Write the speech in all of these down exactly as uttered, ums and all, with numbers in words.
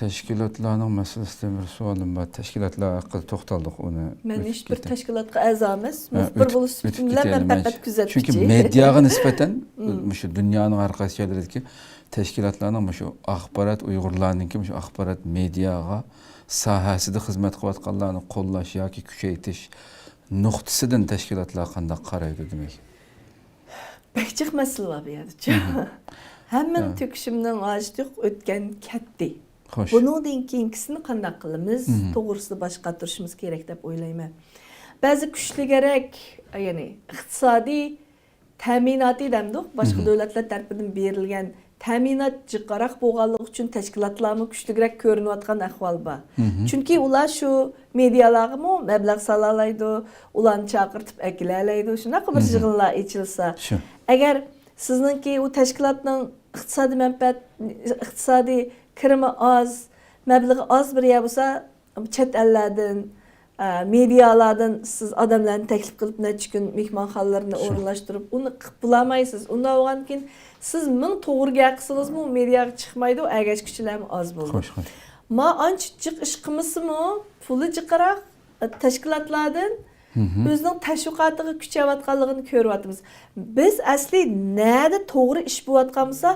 تەشكىلاتلارنىڭ مەسىلىسىدە بىر سوئالىم بار. تەشكىلاتلار ھەققىدە توختالدۇق، ئۇنى مەن ئۆتۈپ ھېچ بىر كېتەي. تەشكىلاتقا ئەزا ئەمەس. ھە، مۇخبىر ئۆتۈپ- بولۇش ئۆتۈپ سۈپىتىم بىلەن مەن كېتەيلى. پەقەت چۈنكى كۆزەتكۈچى. مېدىياغا نىسبەتەن مم. مۇشۇ دۇنيانىڭ ھەر قايسى يەرلىرىدىكى تەشكىلاتلارنىڭ مۇشۇ ئاخبارات، ئۇيغۇرلارنىڭكى مۇشۇ ئاخبارات مېدىياغا ساھەسىدە خىزمەت قىلىۋاتقانلارنى قوللاش ياكى كۈچەيتىش نۇقتىسىدىن تەشكىلاتلار قانداق قارايدۇ دېمەك؟ بەك جىق مەسىلە بار بۇ يەردىچۇ. ھەممىنى تۆكۈشۈمنىڭ ھاجىتى يوق، ئۆتكەن كەتتى. خوش. بۇنىڭدىن كېيىنكىسىنى قانداق قىلىمىز؟ توغرىسىدا باش قاتۇرۇشىمىز كېرەك دەپ ئويلايمەن. بەزى كۈچلۈكرەك، يەنى ئىقتىسادىي تەمىناتى دەمدۇق، باشقا دۆلەتلەر تەرىپىدىن بېرىلگەن تەمىنات جىقراق بولغانلىقى ئۈچۈن تەشكىلاتلارمۇ كۈچلۈكرەك كۆرۈنۈۋاتقان ئەھۋال بار. چۈنكى ئۇلار شۇ مېدىيالارغىمۇ مەبلەغ سالالايدۇ، ئۇلارنى چاقىرتىپ ئەكېلەلەيدۇ، شۇنداق بىر يىغىنلار ئېچىلسا. ئەگەر سىزنىڭكى ئۇ تەشكىلاتنىڭ ئىقتىسادىي مەنپەئەت، ئىقتىسادىي كىرىمى ئاز، مەبلىغى ئاز بىر يەر بولسا، چەت ئەللەردىن، ئە، مېدىيالاردىن سىز ئادەملەرنى تەكلىپ قىلىپ، نەچچە كۈن مېھمانخانىلىرىنى ئورۇنلاشتۇرۇپ، ئۇنى قىلىپ بولالمايسىز. ئۇنداق بولغاندىن كېيىن سىز مىڭ توغرا گەپ قىلسىڭىزمۇ، ئۇ مېدىياغا چىقمايدۇ، ئەگەشكۈچىلەرمۇ ئاز بولىدۇ. خوش، خوش. ما ئانچە جىق ئىش قىلمىسىمۇ، پۇلى جىقراق، ئە، تەشكىلاتلاردىن ئۆزىنىڭ تەشۋىقاتىغا كۈچەۋاتقانلىقىنى كۆرۈۋاتىمىز. بىز ئەسلى نەدە توغرا ئىش بولۇۋاتقان بولسا،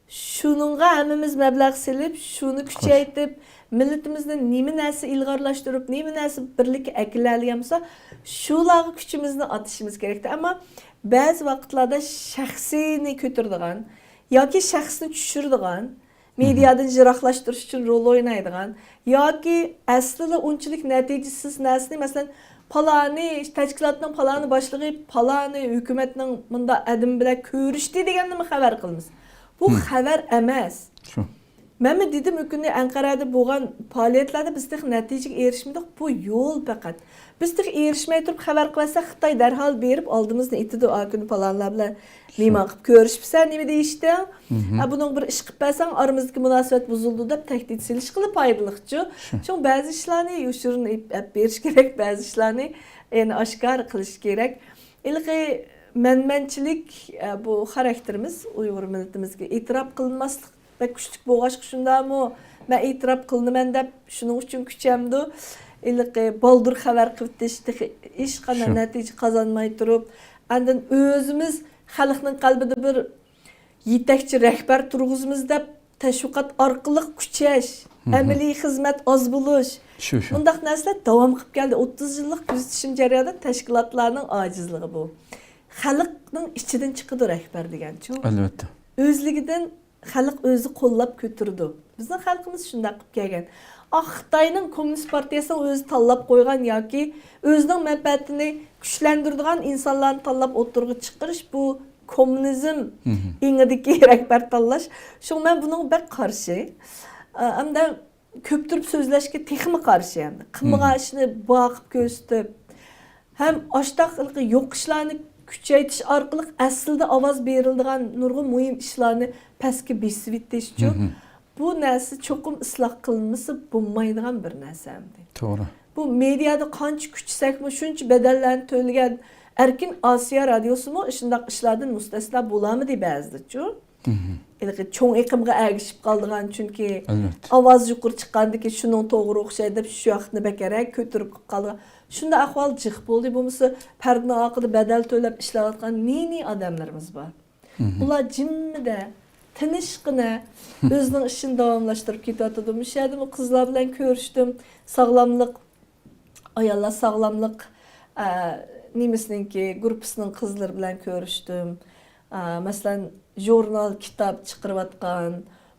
شۇنىڭغا ھەممىمىز مەبلەغ سېلىپ، شۇنى كۈچەيتىپ، مىللىتىمىزنى نېمە نەرسە ئىلغارلاشتۇرۇپ، نېمە نەرسە بىرلىككە ئەكېلەلىيەلمىسە، شۇلارغا كۈچىمىزنى ئاتىشىمىز كېرەكتى. ئەمما بەزى ۋاقىتلاردا شەخسىينى كۆتۈرىدىغان ياكى شەخسنى چۈشۈرىدىغان، مېدىيادىن يىراقلاشتۇرۇش ئۈچۈن رول ئوينايدىغان ياكى ئەسلىدە ئۇنچىلىك نەتىجىسىز نەرسىنى، مەسىلەن، پالانى تەشكىلاتنىڭ پالانى باشلىقى پالانى ھۆكۈمەتنىڭ مۇنداق ئادىمى بىلەن كۆرۈشتى دېگەننىمۇ خەۋەر قىلىمىز. بۇ خەۋەر ئەمەس. مەنمۇ دېدىم، ئۇ كۈنى ئەنقەرەدە بولغان پائالىيەتلەردە بىز تېخى نەتىجىگە ئېرىشمىدۇق. بۇ يول پەقەت. بىز تېخى ئېرىشمەي تۇرۇپ خەۋەر قىلىۋەتسەك، خىتاي دەرھال بېرىپ ئالدىمىزنى ئېتىدۇ. ئا كۈنى پالانلار بىلەن مېھمان قىلىپ كۆرۈشۈپسەن، نېمە دېيىشتىڭ؟ ھە، بۇنىڭ بىر ئىش قىلىپ بەرسەڭ، ئارىمىزدىكى مۇناسىۋەت بۇزۇلىدۇ دەپ تەھدىت سېلىشقىلا پايدىلىقچۇ. شۇڭا بەزى ئىشلارنى يوشۇرۇن ئېپ بېرىش كېرەك، بەزى ئىشلارنى يەنە ئاشكارا قىلىش كېرەك. ھېلىقى مەنمەنچىلىك، ئە، بۇ خاراكتېرىمىز ئۇيغۇر مىللىتىمىزگە ئېتىراپ قىلىنماسلىق بەك كۈچلۈك بولغاچقا شۇنداقمۇ، مەن ئېتىراپ قىلىنىمەن دەپ شۇنىڭ ئۈچۈن كۈچەمدۇ؟ ھېلىقى بالدۇر خەۋەر قىلىۋېتىش، تېخى ھېچقانداق نەتىجە قازانماي تۇرۇپ، ئاندىن ئۆزىمىز خەلقنىڭ قەلبىدە بىر يېتەكچى رەھبەر تۇرغۇزىمىز دەپ تەشۋىقات ئارقىلىق كۈچەش، ئەمەلىي خىزمەت ئاز بولۇش، شۇ، شۇ. مۇنداق نەرسىلەر داۋام قىلىپ كەلدى. ئوتتۇز يىللىق كۆزىتىشىم جەريانىدا تەشكىلاتلارنىڭ ئاجىزلىقى بۇ. خەلقنىڭ ئىچىدىن چىقىدۇ رەھبەر دېگەنچۇ. ئەلۋەتتە. ئۆزلۈكىدىن خەلق ئۆزى قوللاپ كۆتۈرىدۇ. بىزنىڭ خەلقىمىز شۇنداق قىلىپ كەلگەن. ئا، خىتاينىڭ كوممۇنىست پارتىيەسىنىڭ ئۆزى تاللاپ قويغان ياكى ئۆزىنىڭ مەنپەئەتىنى كۈچلەندۈرىدىغان ئىنسانلارنى تاللاپ ئوتتۇرىغا چىقىرىش، بۇ كوممۇنىزم ئېڭىدىكى رەھبەر تاللاش. شۇڭا مەن بۇنىڭغا بەك قارشى. ئا، ئەمدى كۆپ تۇرۇپ سۆزلەشكە تېخىمۇ قارشى ئەمدى. قىلمىغان ئىشنى بار قىلىپ كۆرسىتىپ، ھەم ئاشتاق يوق ئىشلارنى كۈچەيتىش ئارقىلىق ئەسلىدە ئاۋاز بېرىلىدىغان نۇرغۇن مۇھىم ئىشلارنى پەسكە بېسىۋېتىشچۇ. بۇ نەرسە چوقۇم ئىسلاھ قىلىنمىسا بولمايدىغان بىر نەرسە ئەمدى. توغرا. بۇ مېدىيادا قانچە كۈچىسەكمۇ، شۇنچە بەدەللەرنى تۆلىگەن ئەركىن ئاسىيا رادىيوسىمۇ ئىشۇنداق ئىشلاردىن مۇستەسنا بولالمىدى بەزىدىچۇ. ھېلىقى چوڭ ئېقىمغا ئەگىشىپ قالىدىغان، چۈنكى ئاۋاز يۇقىرى چىققاندىكى شۇنىڭ توغرا ئوخشايدۇ دەپ شۇ ياقنى بەكرەك كۆتۈرۈپ قىلىپ قالىدىغان. شۇنداق ئەھۋال جىق بولدى. بولمىسا پەردىنىڭ ئارقىدا بەدەل تۆلەپ ئىشلەۋاتقان نى-نى ئادەملىرىمىز بار. ئۇلار جىممىدە، تىنچقىنا ئۆزىنىڭ ئىشىنى داۋاملاشتۇرۇپ كېتىۋاتىدۇ. مۇشۇ يەردىمۇ قىزلار بىلەن كۆرۈشتۈم. ساغلاملىق، ئاياللار ساغلاملىق، ئە، نېمىسىنىڭكى، گۇرۇپپىسىنىڭ قىزلىرى بىلەن كۆرۈشتۈم. ئە، مەسىلەن، ژۇرنال، كىتاب چىقىرىۋاتقان،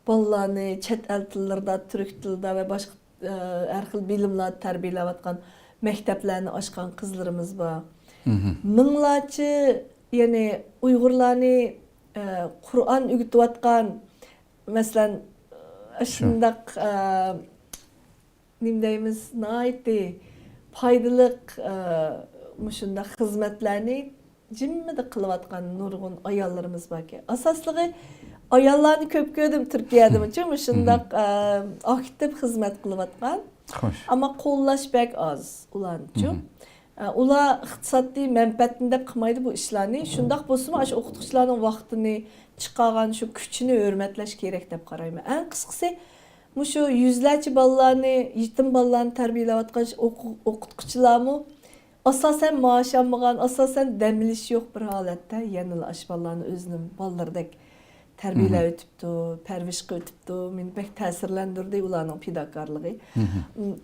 بالىلارنى چەت ئەل تىللىرىدا، تۈرك تىلىدا ۋە باشقا، ئە، ھەر خىل بىلىملاردا تەربىيەلەۋاتقان مەكتەپلەرنى ئاچقان قىزلىرىمىز بار. مىڭلارچە، يەنى ئۇيغۇرلارنى، ئە، قۇرئان ئۆگىتىۋاتقان، مەسىلەن، شۇ. شۇنداق، ئە، نېمە دەيمىز، ناھايىتى پايدىلىق، ئە، مۇشۇنداق خىزمەتلەرنى جىممىدە قىلىۋاتقان نۇرغۇن ئاياللىرىمىز باركەن. ئاساسلىقى ئاياللارنى كۆپ كۆردۈم تۈركىيەدىمۇچۇ، مۇشۇنداق، ئە، ئاكتىپ خىزمەت قىلىۋاتقان. خوش. ئەمما قوللاش بەك ئاز ئۇلارنىچۇ. ئە، ئۇلار ئىقتىسادىي مەنپەئەتنى دەپ قىلمايدۇ بۇ ئىشلارنى. شۇنداق بولسىمۇ، ئاشۇ ئوقۇتقۇچىلارنىڭ ۋاقتىنى چىقارغان شۇ كۈچىنى ھۆرمەتلەش كېرەك دەپ قارايمەن. ئەڭ قىسقىسى، مۇشۇ يۈزلەرچە بالىلارنى، يېتىم بالىلارنى تەربىيەلەۋاتقان ئوقۇ-، ئوقۇتقۇچىلارمۇ ئاساسەن مائاش ئالمىغان، ئاساسەن دەم ئېلىش يوق بىر ھالەتتە يەنىلا ئاشۇ بالىلارنى ئۆزىنىڭ بالىلىرىدەك تەربىيەلەپ ئۆتۈپتۇ، پەرۋىش قىلىۋېتىپتۇ. مېنى بەك تەسىرلەندۈردى ئۇلارنىڭ پىداكارلىقى.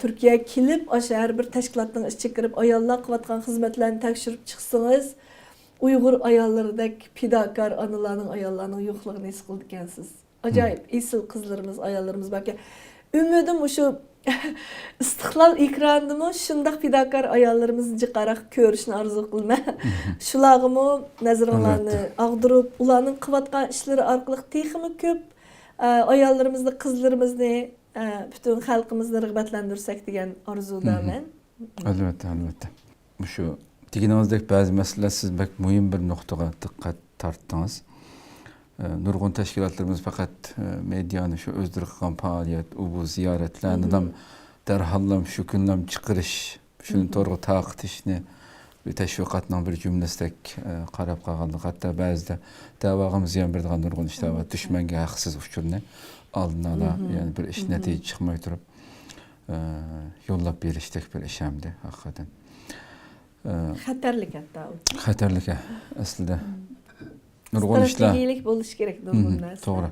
تۈركىيەگە كېلىپ، ئاشۇ ھەر بىر تەشكىلاتنىڭ ئىچىگە كىرىپ، ئاياللار قىلىۋاتقان خىزمەتلەرنى تەكشۈرۈپ چىقسىڭىز، ئۇيغۇر ئاياللىرىدەك پىداكار ئانىلارنىڭ، ئاياللارنىڭ يوقلۇقىنى ھېس قىلىدىكەنسىز. ئاجايىپ، ئېسىل قىزلىرىمىز، ئاياللىرىمىز باركەن. ئۈمىدىم مۇشۇ ئىستىقلال ئېكرانىدىمۇ شۇنداق پىداكار ئاياللىرىمىزنى جىقراق كۆرۈشنى ئارزۇ قىلىمەن. شۇلارغىمۇ نەزىرىڭلارنى ئاغدۇرۇپ، ئۇلارنىڭ قىلىۋاتقان ئىشلىرى ئارقىلىق تېخىمۇ كۆپ، ئە، ئاياللىرىمىزنى، قىزلىرىمىزنى، ئە، پۈتۈن خەلقىمىزنى رىغبەتلەندۈرسەك دېگەن ئارزۇدامەن. ئەلۋەتتە، ئەلۋەتتە. مۇشۇ دېگىنىڭىزدەك بەزى مەسىلىلەر، سىز بەك مۇھىم بىر نۇقتىغا دىققەت تارتتىڭىز. ئە، نۇرغۇن تەشكىلاتلىرىمىز پەقەت، ئە، مېدىيانى شۇ ئۆزلىرى قىلغان پائالىيەت، ئۇ بۇ زىيارەتلەرنىلا دەرھاللام شۇ كۈنلەم چىقىرىش، شۇنى تورغا تارقىتىشنى بىر تەشۋىقاتنىڭ بىر جۈملىسىدەك، ئە، قاراپ قالغانلىق. ھەتتا بەزىدە دەۋاغىمۇ زىيان بېرىدىغان نۇرغۇن ئىشلار بار. دۈشمەنگە ھەقسىز ئۇچۇرنى ئالدىن ئالا، يەنى بىر ئىش نەتىجە چىقماي تۇرۇپ، ئە، يوللاپ بېرىشتەك بىر ئىش ئەمدى، ھەقىقەتەن. ئە، خەتەرلىك ھەتتا ئۇ. خەتەرلىك، ئە، ئەسلىدە. نۇرغۇن ئىشلار. ئىستراتېگىيەلىك بولۇشى كېرەك نۇرغۇن نەرسە. توغرا.